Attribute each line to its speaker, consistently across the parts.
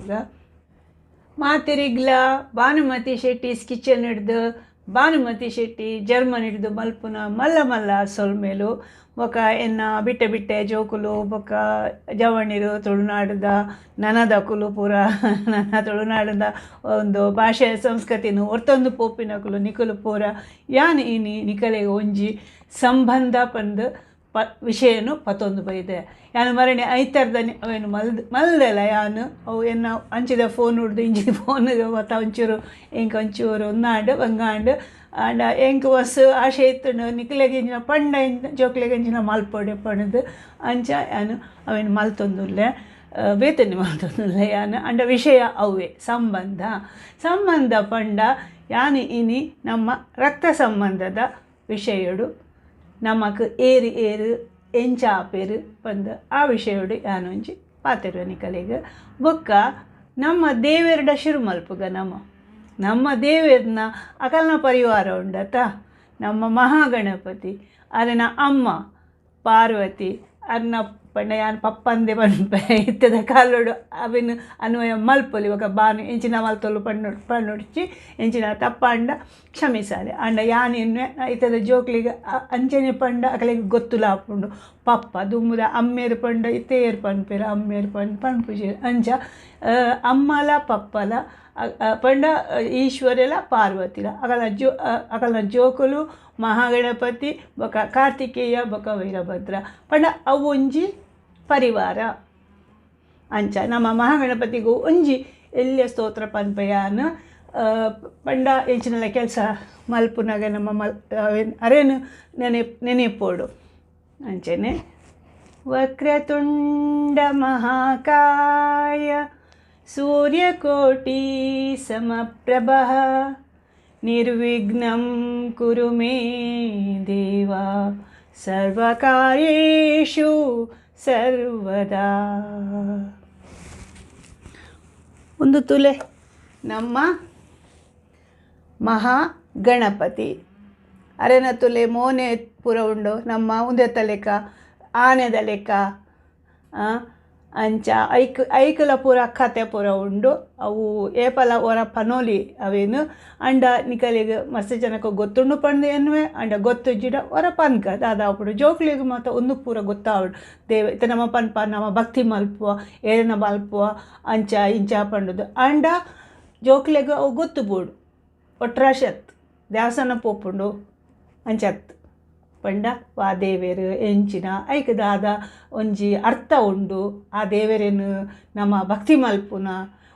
Speaker 1: ಮಲ್ಪುಗ. ಮಾತೆರಿಗ್ಲ Bhanumati Shetty's kitchen ಹಿಡ್ದು Bhanumati Shetty German ಹಿಡ್ದು ಮಲ್ಪುನ ಮಲ್ಲ ಮಲ್ಲ ಸೊಲ್ಮೆಲು. ಬೊಕ ಎನ್ನ ಬಿಟ್ಟೆ ಬಿಟ್ಟೆ ಜೋಕುಲು ಬೊಕ ಜವಣಿರು ತುಳುನಾಡುದ ನನದಕುಲು ಪೂರ ನನ್ನ ತುಳುನಾಡುದ ಒಂದು ಭಾಷೆ ಸಂಸ್ಕೃತಿನ ಒರ್ತೊಂದು ಪೋಪಿನಕುಲು ನಿಕುಲು ಪೂರ ಯಾನ್ ಇನಿ ನಿಕಲೆಗ್ ಒಂಜಿ ಸಂಬಂಧ ಪಂದ್ ವಿಷಯನು ಪತ್ತೊಂದು ಬೈದೆ. ಯಾನ್ ಮರಣೆ ಐತರ್ದ ಅವೇನು ಮಲ್ದೆಲ ಯಾನ್ ಅವು ಎನ್ನ ಅಂಚಿದ ಫೋನ್ ಹಿಡ್ದು ಇಂಚಿದ ಫೋನ್ ಮತ್ತ ಒಂಚೂರು ಎಂಕ್ ಒಂಚೂರು ಉನ್ನಾಂಡ್ ಬಂಗಾಂಡ್. ಆಂಡ ಎಂಕ್ ಮಸ್ತ್ ಆಶೆ ಇತ್ತುಂಡು ನಿಕ್ಲೆಗ್ ಇಂಚಿನ ಪಂಡ ಜೋಕ್ಲೆಗ್ ಇಂಚಿನ ಮಲ್ಪೊಡು ಪಂಡ್ದ್ ಅಂಚ ಯಾನ್ ಅವೇನು ಮಲ್ತೊಂದುಲ್ಲೆ, ಬೇತೆನೆ ಮಲ್ತೊಂದುಲ್ಲೆ ಯಾನ್. ಆಂಡ ವಿಷಯ ಅವ್ವೆ ಸಂಬಂಧ. ಸಂಬಂಧ ಪಂಡ ಯಾನ್ ಇನಿ ನಮ್ಮ ರಕ್ತ ಸಂಬಂಧದ ವಿಷಯಡು ನಮಕ್ ಏರು ಏರು ಎಂಚ ಆಪೇರು ಪಂದ್ ಆ ವಿಷಯಡು ಯಾನೊಂಜಿ ಪಾತೆರುವೆ ನಿಕಲೆಗ್. ಬೊಕ್ಕ ನಮ್ಮ ದೇವೆರ್ಡ ಶುರು ಮಲ್ಪುಗ. ನಮ್ಮ ನಮ್ಮ ದೇವೆರ್ನ ಅಕಲ್ನ ಪರಿವಾರ ಉಂಡತ, ನಮ್ಮ ಮಹಾಗಣಪತಿ, ಅರೆನ ಅಮ್ಮ ಪಾರ್ವತಿ, ಅರ್ನ ಪಂಡ ಯಾನ್ ಪಪ್ಪಂದೆ ಪನ್ಪೆ ಇತ್ತದ ಕಾಲೋಡು ಅವೆನ್ ಅನ್ವಯ ಮಲ್ಪೊಲಿ. ಬೊಕ ಬಾನು ಎಂಚಿನ ಮಲ್ತೊಲು ಪಣ್ಣುಡ್ಚಿ ಎಂಚಿನ ತಪ್ಪಾಂಡ ಕ್ಷಮಿಸಾಲೆ. ಆಂಡ ಯಾನ್ ಎನ್ನುವೆ ಇತ್ತದ ಜೋಕ್ಲೆಗ್ ಅಂಚನೆ ಪಂಡ ಅಕಲೆಗ್ ಗೊತ್ತುಲ ಆಪುಂಡು. ಪಪ್ಪ ದುಂಬುದ ಅಮ್ಮೆರ್ ಪಂಡ ಇತ್ತೆ ಏರ್ ಪನ್ಪೆರ್, ಅಮ್ಮೆರ್ ಪನ್ಪುಜೆರ್. ಅಂಚ ಅಮ್ಮಲ ಪಪ್ಪಲ ಪಂಡ ಈಶ್ವರಲ ಪಾರ್ವತಿಲ ಅಕಲ್ನ ಅಕಲ್ನ ಜೋಕುಲು ಮಹಾಗಣಪತಿ ಬೊಕ ಕಾರ್ತಿಕೇಯ ಬೊಕ ವೀರಭದ್ರ ಪಂಡ ಅವು ಒಂಜಿ ಪರಿವಾರ. ಅಂಚ ನಮ್ಮ ಮಹಾಗಣಪತಿಗೂ ಒಂಜಿ ಎಲ್ಯ ಸ್ತೋತ್ರ ಪನ್ಪೆಯಾನ್ ಪಂಡ ಎಂಚಿನೆಲ್ಲ ಕೆಲಸ ಮಲ್ಪುನಾಗ ನಮ್ಮ ಅರೇನು ನೆನೆಪೋಡು. ಅಂಚನೆ ವಕ್ರತುಂಡ ಮಹಾಕಾಯ ಸೂರ್ಯಕೋಟಿ ಸಮಪ್ರಭಃ ನಿರ್ವಿಘ್ನಂ ಕುರು ಮೇ ದೇವ ಸರ್ವಕಾರ್ಯೇಷು ಸರ್ವದಾ. ಒಂದು ತುಲೆ ನಮ್ಮ ಮಹಾಗಣಪತಿ ಅರೆನ ತುಲೆ ಮೋನೆ ಪೂರ ಉಂಡು. ನಮ್ಮ ಉಂದೆತ ಲೆಕ್ಕ ಆನೆದ ಲೆಕ್ಕ ಅಂಚ ಐಕ್ ಐಕುಲ ಪೂರ ಕತೆ ಪೂರ ಉಂಡು. ಅವು ಏಪಲ ಒರ ಪನೋಲಿ ಅವೇನು. ಅಂಡ ನಿಕಲೆಗ್ ಮಸ್ತ್ ಜನಕ್ಕೆ ಗೊತ್ತುಂಡು ಪಂದ್ ಎನ್ನುವೆ, ಅಂಡ ಗೊತ್ತುಜ್ಜಿಡ ಒರ ಪನ್ಕ ದಾದ ಆಪುಂಡು. ಜೋಕ್ಲೆಗ್ ಮಾತ ಉಂದು ಪೂರ ಗೊತ್ತಾವಡು. ದೇವ ಇತ್ತೆ ನಮ್ಮ ಪನ್ಪ ನಮ್ಮ ಭಕ್ತಿ ಮಲ್ಪುವ ಏರೆನ ಮಲ್ಪುವ ಅಂಚ ಇಂಚ ಪಂಡುದು. ಅಂಡ ಜೋಕ್ಲೆಗ್ ಅವು ಗೊತ್ತು ಬೋಡು. ಒಟ್ರಾಶತ್ ದೇವಸ್ಥಾನ ಪೋಪುಂಡು ಅಂಚತ್ ಪಂಡ ವಾ ದೇವೆರು ಎಂಚಿನ ಐಕ್ ದಾದ ಒಂಜಿ ಅರ್ಥ ಉಂಡು. ಆ ದೇವೆರೆನು ನಮ್ಮ ಭಕ್ತಿ ಮಲ್ಪುನ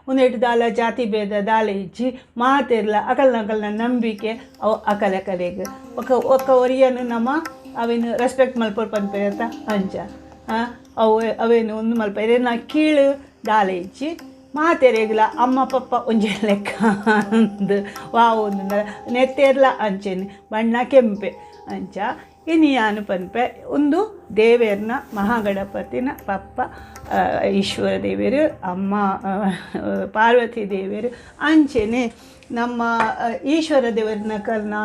Speaker 1: ಉಂದೆಟ್ ದಾಲ ಜಾತಿ ಭೇದ ದಾಲ ಇಜ್ಜಿ ಮಾತೆರ್ಲ ಅಕಲ್ನ ಅಕಲ್ನ ನಂಬಿಕೆ ಅವು ಅಕಲಕಲೆಗ್ ಒಕ್ಕ ಒಕ್ಕ ಒರಿಯನು ನಮ್ಮ ಅವೇನು ರೆಸ್ಪೆಕ್ಟ್ ಮಲ್ಪೊಡು ಪನ್ಪೆರತ ಅಂಚ ಅವು ಅವೇನು ಒಂದು ಮಲ್ಪ ಏನ ಕೀಳು ದಾಲ ಇಜ್ಜಿ ಮಾತೆರೆಗ್ಲ ಅಮ್ಮ ಪಪ್ಪ ಒಂಜಿ ಲೆಕ್ಕ ಅಂದ್ ವಾ ಒಂದು ನೆತ್ತೆರ್ಲ ಅಂಚೆನೆ ಬಣ್ಣ ಕೆಂಪೆ ಅಂಚ. ಇನಿ ಯಾನು ಪನ್ಪೆ ಒಂದು ದೇವೆರ್ನ ಮಹಾಗಣಪತಿನ ಪಪ್ಪ ಈಶ್ವರ ದೇವೆರು, ಅಮ್ಮ ಪಾರ್ವತಿ ದೇವೆರು, ಅಂಚೆನೆ ನಮ್ಮ ಈಶ್ವರ ದೇವರನ ಕಲ್ನ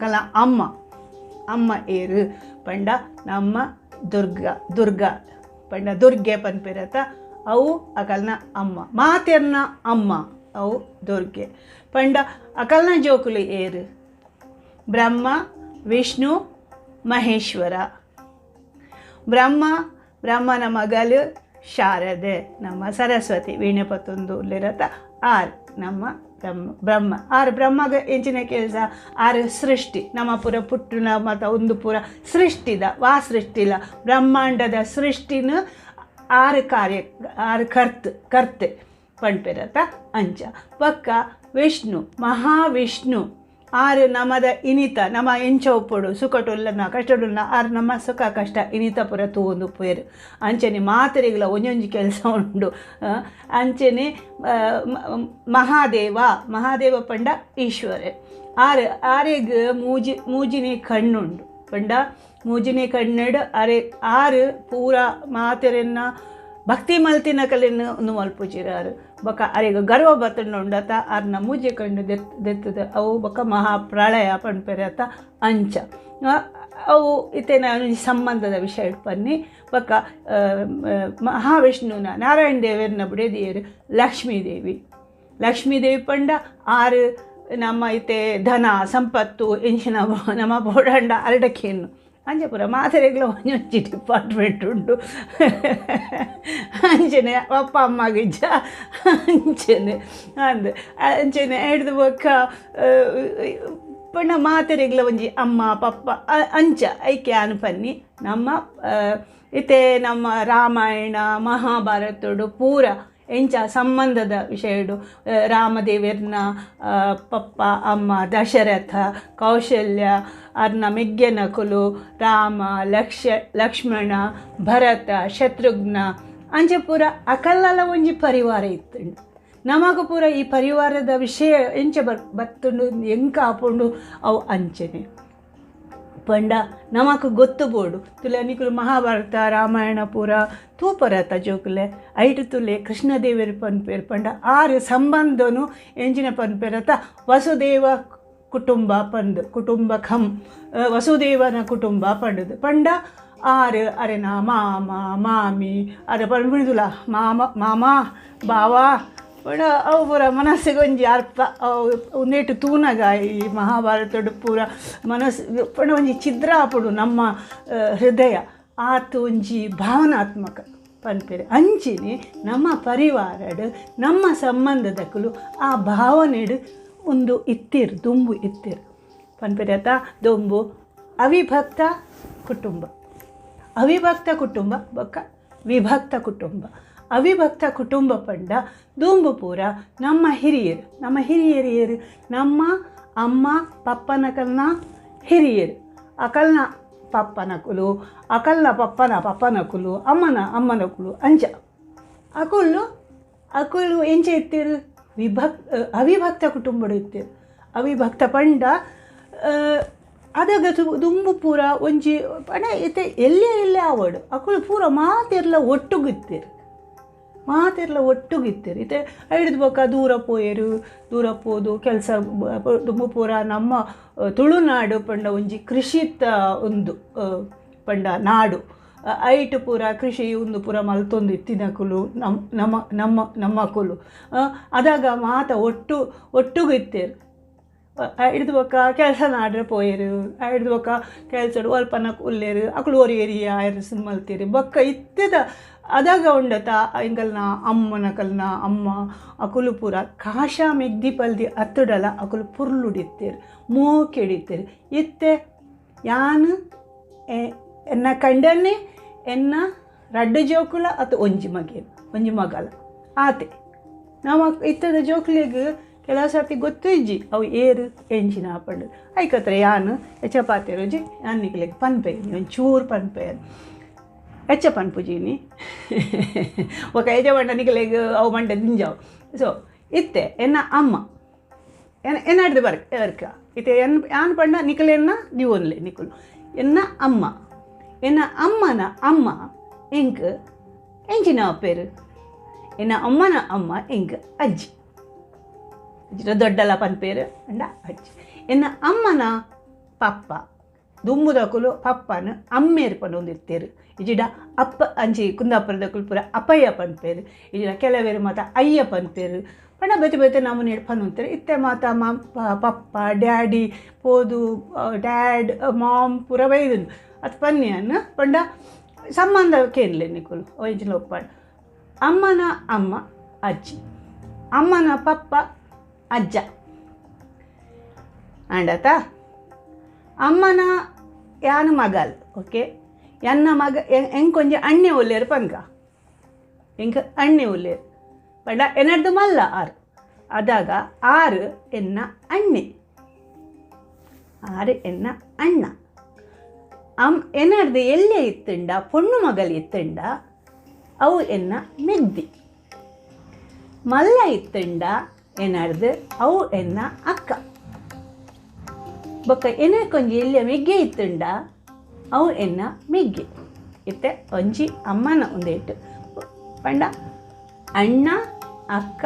Speaker 1: ಕಲ ಅಮ್ಮ ಅಮ್ಮ ಏರು ಪಂಡ ನಮ್ಮ ದುರ್ಗಾ ದುರ್ಗಾ ಪಂಡ ದುರ್ಗೆ ಪನ್ಪೆರತ ಅವು ಅಕಲ್ನ ಅಮ್ಮ ಮಾತೆರ್ನ ಅಮ್ಮ ಅವು ದುರ್ಗೆ ಪಂಡ ಅಕಲ್ನ ಜೋಕುಲು ಏರು ಬ್ರಹ್ಮ ವಿಷ್ಣು ಮಹೇಶ್ವರ. ಬ್ರಹ್ಮ ಬ್ರಹ್ಮನ ಮಗಲು ಶಾರದೆ ನಮ್ಮ ಸರಸ್ವತಿ ವೀಣೆ ಪತ್ತೊಂದು ಉಲ್ಲಿರತ ಆರ್ ನಮ್ಮ ಬ್ರಹ್ಮ ಬ್ರಹ್ಮ ಆರು ಬ್ರಹ್ಮಗ ಎಂಚಿನ ಕೆಲಸ ಆರು ಸೃಷ್ಟಿ ನಮ್ಮ ಪೂರ ಪುಟ್ಟುನ ಮತ್ತು ಒಂದು ಪೂರ ಸೃಷ್ಟಿದ ವಾ ಸೃಷ್ಟಿಲ ಬ್ರಹ್ಮಾಂಡದ ಸೃಷ್ಟಿನ ಆರು ಕಾರ್ಯ ಆರು ಕರ್ತೆ ಪಣ್ಪೆರತ ಅಂಚ. ಬೊಕ್ಕ ವಿಷ್ಣು ಮಹಾವಿಷ್ಣು ಆರು ನಮದ ಇನಿತ ನಮ್ಮ ಎಂಚ ಉಪ್ಪೊಡು ಸುಖಟುಲ್ಲನ ಕಷ್ಟಡುಲ್ಲ ಆರು ನಮ್ಮ ಸುಖ ಕಷ್ಟ ಇನಿತ ಪೂರ ತೂವೊಂದು ಉಪ್ಪುವೆರ್. ಅಂಚನೆ ಮಾತೆರೆಗ್ಲ ಒಂಜೊಂಜಿ ಕೆಲಸ ಉಂಡು. ಅಂಚನೆ ಮಹಾದೇವ ಮಹಾದೇವ ಪಂಡ ಈಶ್ವರೆ. ಆರು ಆರೆಗ್ ಮೂಜಿನೇ ಕಣ್ಣುಂಡು ಪಂಡ ಮೂಜಿನೇ ಕಣ್ಣಡು ಅರೆ ಆರು ಪೂರ ಮಾತೆರೆನ್ನ ಭಕ್ತಿ ಮಲ್ತಿನ ಕಲೆನ್ ಉಂದು ಮಲ್ಪುಜೆರ್ ಆರು. ಬೊಕ ಅರೆಗ್ ಗರ್ವ ಬತ್ತುಂಡ ಉಂಡತ ಆರ್ನ ಮೂಜಿ ಕಣ್ಣು ದೆತ್ತದ ಅವು ಬೊಕ ಮಹಾಪ್ರಳಯ ಪನ್ಪೆರ್ ಅತ ಅಂಚ. ಅವು ಇತ್ತೆ ನಾನು ಸಂಬಂಧದ ವಿಷಯ ಪನ್ನಿ ಬೊಕ್ಕ ಮಹಾವಿಷ್ಣುನ ನಾರಾಯಣ ದೇವರನ್ನ ಬುಡೆದಿಯರು ಲಕ್ಷ್ಮೀದೇವಿ. ಲಕ್ಷ್ಮೀದೇವಿ ಪಂಡ ಆರು ನಮ್ಮ ಇತ್ತೆ ಧನ ಸಂಪತ್ತು ಎಂಚಿನ ನಮ್ಮ ಬೋಡಂಡ ಅರಡಕ್ಕೇನು ಅಂಜಪುರ ಮಾತೆರೆಗ್ಲ ಒಂಜೊಂಜಿ ಡಿಪಾರ್ಟ್ಮೆಂಟ್ ಉಂಡು ಅಂಚನೆ ಅಪ್ಪ ಅಮ್ಮಗಿಜ್ಜ ಅಂಚನೆ ಅಂದ್ ಅಂಚನೆ ಹಿಡ್ದು ಬೊಕ್ಕ ಪಂಡ ಮಾತೆರೆಗ್ಲ ಒಂಜಿ ಅಮ್ಮ ಪಪ್ಪ ಅಂಚ ಐಕೆ ಅನ್ಪನ್ನಿ ನಮ್ಮ ಇತ್ತೆ ನಮ್ಮ ರಾಮಾಯಣ ಮಹಾಭಾರತಡು ಪೂರ ಎಂಚ ಸಂಬಂಧದ ವಿಷಯಡು ರಾಮದೇವರ್ನ ಪಪ್ಪ ಅಮ್ಮ ದಶರಥ ಕೌಶಲ್ಯ ಅರ್ನ ಮೆಗ್ಗೆನಕುಲು ರಾಮ ಲಕ್ಷ್ಮಣ ಭರತ ಶತ್ರುಘ್ನ ಅಂಚ ಪೂರ ಅಕಲ್ಲಲ ಒಂಜಿ ಪರಿವಾರ ಇತ್ತುಂಡು. ನಮಗೂ ಪೂರ ಈ ಪರಿವಾರದ ವಿಷಯ ಎಂಚ ಬತ್ತುಂಡು ಎಂಕ ಆಪುಂಡು ಅವು ಅಂಚನೆ ಪಂಡ ನಮಕ್ ಗೊತ್ತು ಬೋಡು ತುಲೆ ನಿಕುಲು ಮಹಾಭಾರತ ರಾಮಾಯಣ ಪೂರ ತೂಪರತ ಜೋಕುಲೆ ಐಟು ತುಲೆ ಕೃಷ್ಣದೇವರು ಪನ್ಪೇರು ಪಂಡ ಆರು ಸಂಬಂಧನು ಎಂಜಿನ ಪನ್ಪೇರತ ವಸುದೇವ ಕುಟುಂಬ ಪಂದು ಕುಟುಂಬಕಂ ವಸುದೇವನ ಕುಟುಂಬ ಪಂಡದು ಪಂಡ ಆರು ಅರೆನ ಮಾಮ ಮಾಮಿ ಅರೆ ಪಂಡ್ಬಿಡುದಿಲ್ಲ ಮಾಮ ಮಾಮ ಬಾವಾ ಪಂಡ ಅವು ಪೂರ ಮನಸ್ಸಿಗೆ ಒಂಜಿ ಅರ್ಥ ಅವು ಒಂದೇಟು ತೂನಗ ಈ ಮಹಾಭಾರತಡು ಪೂರ ಮನಸ್ಸು ಪಂಡ ಒಂಜಿ ಛಿದ್ರ ಆಪುಡು ನಮ್ಮ ಹೃದಯ ಆತು ಒಂಜಿ ಭಾವನಾತ್ಮಕ ಪನ್ಪೇರು. ಅಂಚಿನೆ ನಮ್ಮ ಪರಿವಾರಡು ನಮ್ಮ ಸಂಬಂಧದಕುಲು ಆ ಭಾವನೆಡು ಒಂದು ಇತ್ತಿರು ದುಂಬು ಇತ್ತಿರು ಪನ್ಪೇರು ಆತ ದೊಂಬು ಅವಿಭಕ್ತ ಕುಟುಂಬ ಅವಿಭಕ್ತ ಕುಟುಂಬ ಬೊಕ್ಕ ವಿಭಕ್ತ ಕುಟುಂಬ. ಅವಿಭಕ್ತ ಕುಟುಂಬ ಪಂಡ ದುಂಬು ಪೂರ ನಮ್ಮ ಹಿರಿಯರು ನಮ್ಮ ಹಿರಿಯರಿಯರು ನಮ್ಮ ಅಮ್ಮ ಪಪ್ಪನಕಲ್ನ ಹಿರಿಯರು ಅಕಲ್ನ ಪಪ್ಪನಕುಲು ಅಕಲ್ನ ಪಪ್ಪನ ಪಪ್ಪನಕುಲು ಅಮ್ಮನ ಅಮ್ಮನಕುಲು ಅಂಚ ಅಕುಲು ಅಕುಲು ಎಂಚ ಇತ್ತಿರು ಅವಿಭಕ್ತ ಕುಟುಂಬಡು ಇತ್ತಿರು. ಅವಿಭಕ್ತ ಪಂಡ ಅದಗ ದುಂಬು ಪೂರ ಒಂಜಿ ಪಂಡ ಇತ್ತೆ ಎಲ್ಲೇ ಎಲ್ಲೇ ಆವಡು ಅಕುಲು ಪೂರ ಮಾತೆರ್ಲ ಒಟ್ಟುಗಿತ್ತಿರು ಮಾತೆರ್ಲ ಒಟ್ಟುಗಿತ್ತಿರು. ಇತ್ತೆ ಹಿಡಿದು ಬೊಕ್ಕ ದೂರ ಪೋಯರು ದೂರ ಪೋದು ಕೆಲಸ ದುಂಬು ಪೂರ ನಮ್ಮ ತುಳುನಾಡು ಪಂಡ ಒಂಜಿ ಕೃಷಿತ ಒಂದು ಪಂಡ ನಾಡು ಐಟು ಪೂರ ಕೃಷಿ ಒಂದು ಪೂರ ಮಲ್ತೊಂದು ಇತ್ತಿನಕುಲು ನಮ್ಮ ನಮ್ಮ ನಮ್ಮ ನಮ್ಮಕುಲು ಅದಾಗ ಮಾತ ಒಟ್ಟುಗಿತ್ತೇರು. ಹಿಡ್ದು ಬೊಕ್ಕ ಕೆಲಸ ನಾಡ್ರೆ ಪೋಯರು ಹಿಡ್ದು ಬೊಕ್ಕ ಕೆಲಸ ಅಲ್ಪನ ಉಲ್ಲೇರು ಅಕುಲು ಒರಿ ಏರಿಯ ಆಯರು ಮಲ್ತೀರಿ ಬೊಕ್ಕ ಇತ್ತದ ಅದಾಗ ಉಂಡತ ಎಂಕಲ್ನ ಅಮ್ಮನ ಕಲ್ನ ಅಮ್ಮ ಅಕುಲು ಪೂರ ಕಾಶ ಮೆಗ್ದಿ ಪಲ್ದಿ ಅತ್ತುಡಲ ಅಕುಲು ಪುರ್ಲುಡಿತ್ತೇರು ಮೋಕೆಡಿತ್ತೇರು. ಇತ್ತೆ ಯಾನು ಎನ್ನ ಕಂಡನೆ ಎನ್ನ ರಡ್ಡು ಜೋಕುಲ ಅಥವಾ ಒಂಜಿ ಮಗೇನು ಒಂಜಿ ಮಗಲ ಆತೆ ನಮ್ಮ ಇತ್ತದ ಜೋಕುಲಿಗೆ ಕೆಲವು ಸರ್ತಿ ಗೊತ್ತು ಇಜ್ಜಿ ಅವು ಏರು ಎಂಜಿನ ಪಂಡು ಐಕತ್ರ ಯಾನು ಎಚ್ಚ ಪಾತೆರೋಜಿ ಯಾನ್ ನಿಕ್ಲೆಗ್ ಪನ್ಪೇನಿ ಒಂಚೂರು ಪನ್ಪೇನು ಎಚ್ಚ ಪನ್ಪುಜೀನಿ ఒక ಎಜ ಬಂಡ ನಿಕ್ಲೆಗ್ ಅವು ಮಂಡೆ ದಿಂಜಾವು. ಸೊ ಇತ್ತೆ ಎನ್ನ ಅಮ್ಮ ಎನ್ನಾಡ್ದು ಬರ್ಕ ಇತ್ತೆ ಎನ್ ಯಾನ್ ಪಂಡ ನಿಕಲೆನ್ನ ದಿವೊನ್ಲೆ ನಿಕುಲು ಎನ್ನ ಅಮ್ಮ ಎನ್ನ ಅಮ್ಮನ ಅಮ್ಮ ಎಂಕ್ ಎಂಚಿನ ಪೇರು ಎನ್ನ ಅಮ್ಮನ ಅಮ್ಮ ಎಂಕ್ ಅಜ್ಜಿ ಅಜ್ಜಿನ ದೊಡ್ಡಲ ಪನ್ಪೇರು ಅಂಡ ಅಜ್ಜಿ. ಎನ್ನ ಅಮ್ಮನ ಪಪ್ಪ ದುಂಬುದಕುಲು ಪಪ್ಪನ ಅಮ್ಮೇರು ಪನೊಂದಿರ್ತೇರು ಇಜಿಡ ಅಪ್ಪ ಅಂಚಿ ಕುಂದಾಪುರದಕುಲು ಪೂರ ಅಪ್ಪಯ್ಯ ಪನ್ಪೇರು ಇಜಿಡ ಕೆಲವೇರು ಮಾತ ಅಯ್ಯ ಪನ್ಪೇರು ಪಂಡ ಬೇತೆ ಬೇತೆ ನಮೂನೆ ಪನ್ನುಂತಾರೆ. ಇತ್ತೆ ಮಾತ ಪಪ್ಪ ಡ್ಯಾಡಿ ಪೋದು ಡ್ಯಾಡ್ ಮಾಮ್ ಪೂರ ಬೈದುಂಡು ಅದು ಪನ್ನಿಯನ್ನು ಪಂಡ ಸಂಬಂಧ ಕೇನ್ಲೆ ನಿಕುಲು ಎಂಚಿನ ಒಪ್ಪಾಡು. ಅಮ್ಮನ ಅಮ್ಮ ಅಜ್ಜಿ ಅಮ್ಮನ ಪಪ್ಪ ಅಜ್ಜ ಅಂಡತ ಅಮ್ಮನ ಯಾನು ಮಗಲ್ ಓಕೆ ಎನ್ನ ಮಗ ಎಂಕೊಂಜಿ ಅಣ್ಣೆ ಒಲ್ಲೇರು ಪಂಕ ಎಂಕ ಅಣ್ಣೆ ಒಲ್ಲೇರು ಪಂಡ ಎನ್ನಡ್ದು ಮಲ್ಲ ಆರು ಅದಾಗ ಆರು ಎನ್ನ ಅಣ್ಣೆ ಆರು ಎನ್ನ ಅಣ್ಣ ಎನ್ನಡ್ದು ಎಲ್ಲೇ ಇತ್ತುಂಡ ಪೊಣ್ಣು ಮಗಲ್ ಇತ್ತುಂಡ ಅವು ಎನ್ನ ಮೆಗ್ದಿ ಮಲ್ಲ ಇತ್ತುಂಡ ಎನ್ನಡ್ದು ಅವು ಎನ್ನ ಅಕ್ಕ ಬೊಕ್ಕ ಎನ್ನ ಕೊಂಜಿ ಎಲ್ಲಿಯ ಮೆಗ್ಗೆ ಇತ್ತುಂಡ ಅವು ಎನ್ನ ಮೆಗ್ಗೆ. ಇತ್ತೆ ಒಂಜಿ ಅಮ್ಮನ ಒಂದೇಟು ಪಂಡ ಅಣ್ಣ ಅಕ್ಕ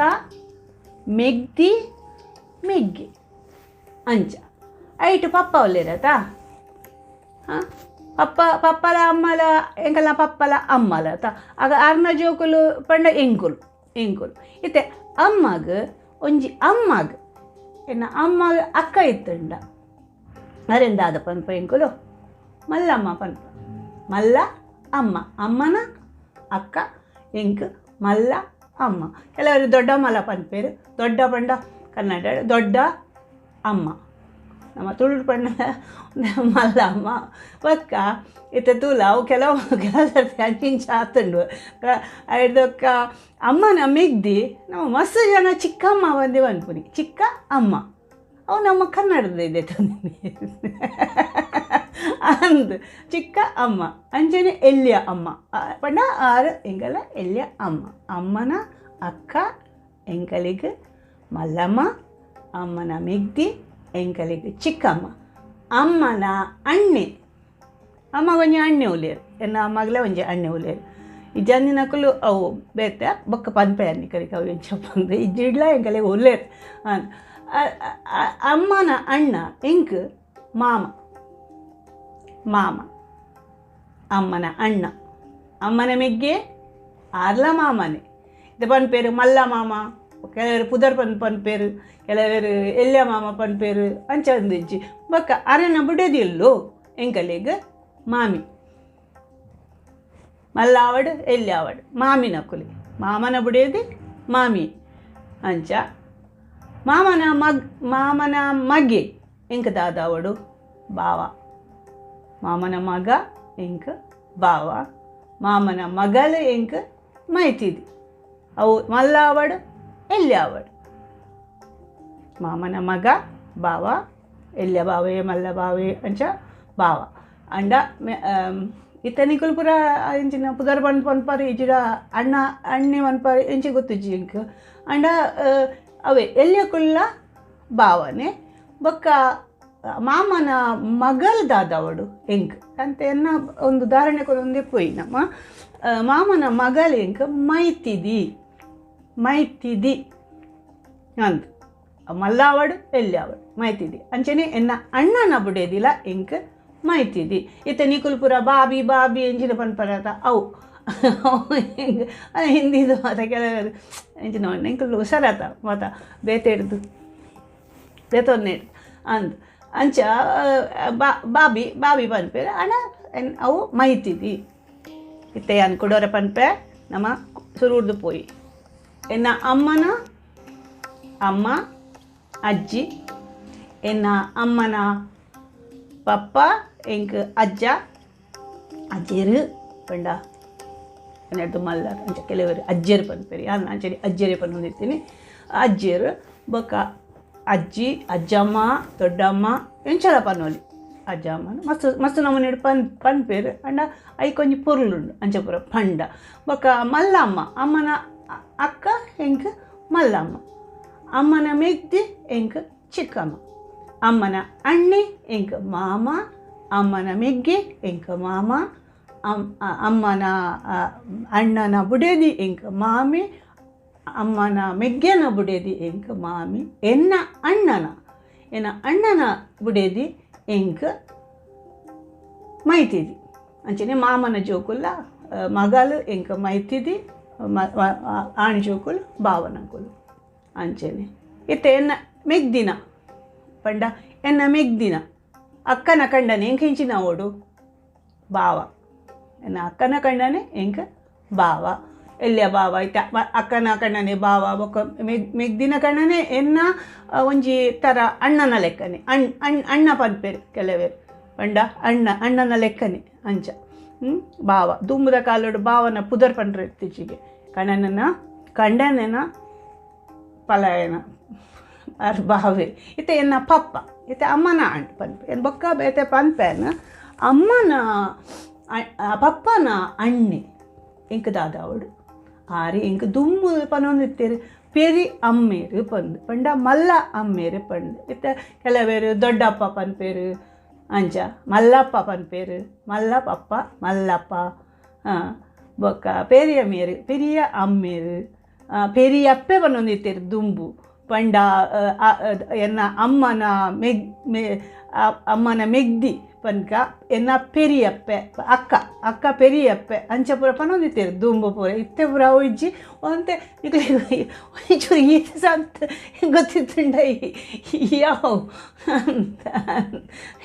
Speaker 1: ಮೆಗ್ದಿ ಮೆಗ್ಗೆ ಅಂಚ ಐಟು ಪಪ್ಪ ಒಲ್ಲೇರತಾ ಪಪ್ಪ ಪಪ್ಪಲ ಅಮ್ಮಲ ಎಂಕಲ್ನ ಪಪ್ಪಲ ಅಮ್ಮಲ ತ ಆಗ ಆರ್ನ ಜೋಕುಲು ಪಂಡ ಎಂಕುಲು ಎಂಕುಲು ಇತ್ತೆ ಅಮ್ಮಗ್ ಒಂಜಿ ಅಮ್ಮಗ್ ಎನ್ನ ಅಮ್ಮಗ್ ಅಕ್ಕ ಇತ್ತುಂಡ ಅರೆಂದಾದ ಪನ್ಪ ಎಂಕುಲು ಮಲ್ಲಮ್ಮ ಪನ್ಪ ಮಲ್ಲ ಅಮ್ಮ ಅಮ್ಮನ ಅಕ್ಕ ಎಂಕ್ ಮಲ್ಲ ಅಮ್ಮ. ಕೆಲವರು ದೊಡ್ಡಮ್ಮಲ ಪನ್ಪೇರು ದೊಡ್ಡ ಪಂಡ ಕನ್ನಡ ದೊಡ್ಡ ಅಮ್ಮ ನಮ್ಮ ತುಳು ಪಂಡ ಮಲ್ಲಮ್ಮ ಬೊಕ್ಕ ಇತ್ತೆ ತೂಲ ಅವು ಕೆಲವು ಕೆಲವು ಸರ್ತಿ ಅಂಚಿಂಚ ಆತುಂಡು ಐಡ್ದೊಕ್ಕ ಅಮ್ಮನ ಮೆಗ್ದಿ ನಮ್ಮ ಮಸ್ತ್ ಜನ ಚಿಕ್ಕಮ್ಮ ಬಂದು ಪನ್ಪುನಿ ಚಿಕ್ಕ ಅಮ್ಮ ಅವು ನಮ್ಮ ಕನ್ನಡದ ಇದೆ ಅಂದ್ ಚಿಕ್ಕ ಅಮ್ಮ ಅಂಚನೆ ಎಲ್ಯ ಅಮ್ಮ ಪಂಡ ಆರು ಎಂಕಲ ಎಲ್ಯ ಅಮ್ಮ ಅಮ್ಮನ ಅಕ್ಕ ಎಂಕಲಿಗ್ ಮಲ್ಲಮ್ಮ ಅಮ್ಮನ ಮೆಗ್ದಿ ಎಂಕಲಿಗ್ ಚಿಕ್ಕಮ್ಮ ಅಮ್ಮನ ಅಣ್ಣೆ ಅಮ್ಮ ಒಂಜಿ ಅಣ್ಣೆ ಉಲ್ಲೇರು ಎನ್ನ ಅಮ್ಮಗ್ಲ ಒಂಜಿ ಅಣ್ಣೆ ಉಲ್ಲೇರು ಇಜ್ಜಂದಿನಕುಲು ಅವು ಬೇತೆ ಬೊಕ್ಕ ಪನ್ಪೆ ಕರಿಕ ಅವು ಎಂಚ ಪಂದ್ ಇಜ್ಜಿಡ್ಲ ಎಂಕಲಿಗ್ ಉಲ್ಲೇರು ಅಮ್ಮನ ಅಣ್ಣ ಎಂಕ್ ಮಾಮ ಮಾಮ ಅಮ್ಮನ ಅಣ್ಣ ಅಮ್ಮನ ಮೆಗ್ಗೆ ಆರ್ಲ ಮಾಮನೆ ಇದು ಪನ್ಪೇರು ಮಲ್ಲ ಮಾಮ ಕೆಲವರು ಪುದರ್ ಪನ್ ಪನ್ಪೇರು ಕೆಲವರು ಎಲ್ಯ ಮಾಮ ಪನ್ಪೇರು ಅಂಚ ಒಂದಿಜ್ಜಿ ಬೊಕ್ಕ ಅರೆನ ಬುಡೆದಿಲ್ಲು ಎಂಕಲಿಗ್ ಮಾಮಿ ಮಲ್ಲ ಆವಡ್ ಎಲ್ಯ ಆವಡ್ ಮಾಮಿನಕುಲಿ ಮಾಮನ ಬುಡೇದಿ ಮಾಮಿ ಅಂಚ ಮಾಮನ ಮಾಮನ ಮಗೆ ಎಂಕ್ ದಾದಾವಡು ಬಾವ ಮಾಮನ ಮಗ ಎಂಕ್ ಬಾವ ಮಾಮನ ಮಗಲು ಎಂಕ್ ಮೈತಿದಿ ಅವು ಮಲ್ಲ ಆವಡ್ ಎಲ್ಯ ಆವಡ್ ಮಾಮನ ಮಗ ಬಾವ ಎಲ್ಯ ಬಾವೆ ಮಲ್ಲ ಬಾವೆ ಅಂಚ ಬಾವ ಅಂಡ ಇತ್ತೆ ನಿಕುಲು ಪೂರ ಎಂಚಿನ ಪುದರ್ ಪನ್ ಪನ್ಪರ್ ಇಜಿಡ ಅಣ್ಣ ಅಣ್ಣೆ ಪನ್ಪರ್ ಎಂಚಿ ಗೊತ್ತುಜ್ಜಿ ಎಂಕ್ ಅಂಡ ಅವೇ ಎಲ್ಯಕುಲ್ಲ ಬಾವನೆ ಬೊಕ್ಕ ಮಾಮನ ಮಗಲ್ ದಾದವಡು ಎಂಕ್ ಅಂತ ಎನ್ನ ಒಂದು ಉದಾಹರಣೆ ಕೊರೊಂದೇ ಪೋಯಿ ನಮ್ಮ ಮಾಮನ ಮಗಲ್ ಎಂಕ್ ಮೈತಿದಿ ಮೈತಿದಿ ಅಂದ್ ಮಲ್ಲಾವಡು ಎಲ್ಯಾವಡು ಮೈತಿದಿ ಅಂಚನೆ ಎನ್ನ ಅಣ್ಣನ ಬುಡೇದಿಲ್ಲ ಎಂಕ್ ಮೈತಿದಿ ಇತ್ತೆ ನಿಕುಲು ಪೂರ ಬಾಬಿ ಬಾಬಿ ಎಂಚಿನ ಪನ್ಪರತ ಅವು ಹಿಂದಿದು ಮಾತ ಕೆಲವರು ಎಂಚಿನ ಎಂಕುಲು ಹುಷಾರಾತ ಮಾತ ಬೇತೆ ಹಿಡ್ದು ಬೇತೊನ್ನೆ ಅಂದ್ ಅಂಚ ಬಾಬಿ ಬಾಬಿ ಪನ್ಪೇರು ಅಣ್ಣ ಅವು ಮೈತಿದಿ ಇತ್ತೆ ಯಾನ್ ಕುಡೋರ ಪನ್ಪೆ ನಮ್ಮ ಸುರುಡ್ದು ಪೋಯಿ ಎನ್ನ ಅಮ್ಮನ ಅಮ್ಮ ಅಜ್ಜಿ ಎನ್ನ ಅಮ್ಮನ ಪಪ್ಪ ಎಂಕ್ ಅಜ್ಜ ಅಜ್ಜೇರು ಪಂಡ ಎನ್ನಡ್ದು ಮಲ್ಲ ಅಂಚ ಕೆಲವರು ಅಜ್ಜೇರು ಪನ್ಪೇರು ಯಾನ್ ಅಂಚನೆ ಅಜ್ಜೇರೆ ಪನ್ನೊಂದಿರ್ತೀನಿ ಅಜ್ಜೇರು ಬೊಕ್ಕ ಅಜ್ಜಿ ಅಜ್ಜಮ್ಮ ದೊಡ್ಡಮ್ಮ ಎಂಚಲ ಪನ್ನೊಲಿ ಅಜ್ಜಮ್ಮನ ಮಸ್ತ್ ಮಸ್ತ್ ನಮೂನೆಡ್ ಪನ್ಪೇರು ಅಂಡ ಐಕೊಂಜಿ ಪೊರ್ಲುಂಡು ಅಂಚ ಪೂರ ಪಂಡ ಬೊಕ್ಕ ಮಲ್ಲಮ್ಮ ಅಮ್ಮನ ಅಕ್ಕ ಎಂಕ್ ಮಲ್ಲಮ್ಮ ಅಮ್ಮನ ಮೆಗ್ದಿ ಎಂಕ್ ಚಿಕ್ಕಮ್ಮ ಅಮ್ಮನ ಅಣ್ಣೆ ಎಂಕ್ ಮಾಮ ಅಮ್ಮನ ಮೆಗ್ಗೆ ಎಂಕ್ ಮಾಮ ಅಮ್ಮನ ಅಣ್ಣನ ಬುಡೇದಿ ಎಂಕ್ ಮಾಮಿ ಅಮ್ಮನ ಮೆಗ್ಗೆನ ಬುಡೇದಿ ಎಂಕ್ ಮಾಮಿ ಎನ್ನ ಅಣ್ಣನ ಎನ್ನ ಅಣ್ಣನ ಬುಡೇದಿ ಎಂಕ್ ಮೈತಿದಿ ಅಂಚನೆ ಮಾಮನ ಜೋಕುಲ ಮಗಲು ಎಂಕ್ ಮೈತಿದಿ ಆಣ್ ಜೋಕುಲು ಬಾವನಕುಲು ಅಂಚನೆ ಇತ್ತೆ ಎನ್ನ ಮೆಗ್ದಿನ ಪಂಡ ಎನ್ನ ಮೆಗ್ದಿನ ಅಕ್ಕನ ಕಂಡನೆ ಎಂಕ್ ಹೆಂಚಿನ ಓಡು ಬಾವ ಎನ್ನ ಅಕ್ಕನ ಕಂಡನೆ ಎಂಕ್ ಬಾವ ಎಲ್ಯ ಬಾವ ಇತ್ತ ಅಕ್ಕನ ಕಣ್ಣನೆ ಬಾವ ಬೊಕ್ಕ ಮೆಗ್ದಿನ ಕಣ್ಣನೆ ಎನ್ನ ಒಂಜಿ ಥರ ಅಣ್ಣನ ಲೆಕ್ಕನೆ ಅಣ್ ಅಣ್ ಅಣ್ಣ ಪನ್ಪೇರು ಕೆಲವೇರು ಪಂಡ ಅಣ್ಣ ಅಣ್ಣನ ಲೆಕ್ಕನೆ ಅಂಚ ಬಾವ ದುಂಬುದ ಕಾಲೋಡು ಬಾವನ ಪುದರ್ ಪಂಡ್ರೆ ಇತ್ತೀಚೆಗೆ ಕಣ್ಣನ ಕಂಡನೆನ ಪಲಾಯನ ಅರ್ ಬಾವೆ ಇತ್ತೆ ಎನ್ನ ಪಪ್ಪ ಇತ್ತೆ ಅಮ್ಮನ ಅಣ್ಣ ಪನ್ಪೆ ಎನ್ ಬೊಕ್ಕ ಬೇತೆ ಪನ್ಪೇನ ಅಮ್ಮನ ಪಪ್ಪನ ಅಣ್ಣೆ ಎಂಕ್ ದಾದಾವಡು ಆರಿ ಎಂಕ್ ದುಮ್ಮು ಪನೊಂದಿತ್ತೇರು ಪೆರಿ ಅಮ್ಮೇರು ಪಂದು ಪಂಡ ಮಲ್ಲ ಅಮ್ಮೇರು ಪಂದು ಇತ್ತೆ ಕೆಲವೇರು ದೊಡ್ಡಪ್ಪ ಪನ್ಪೇರು ಅಂಚ ಮಲ್ಲಪ್ಪ ಪನ್ಪೇರು ಮಲ್ಲ ಪಪ್ಪ ಮಲ್ಲಪ್ಪ ಬೊಕ್ಕ ಪೆರಿಯ ಮೇರು ಪೆರಿಯ ಅಮ್ಮೇರು ಪೆರಿಯಪ್ಪೆ ಪನೊಂದಿತ್ತೇರು ದುಂಬು ಪಂಡ ಎನ್ನ ಅಮ್ಮನ ಅಮ್ಮನ ಮೆಗ್ದಿ ಪನ್ಕ ಎನ್ನ ಪೆರಿಯಪ್ಪೆ ಅಕ್ಕ ಅಕ್ಕ ಪೆರಿಯಪ್ಪೆ ಅಂಚ ಪೂರ ಪನೊಂದಿತ್ತೇರು ದುಂಬು ಪೂರ ಇತ್ತೆ ಪೂರ ಅವು ಇಜ್ಜಿ ಒಂತೆ ಒಂಚೂರು ಈತ ಸಂತ ಗೊತ್ತಿತ್ತುಂಡ ಯಾವ ಅಂತ.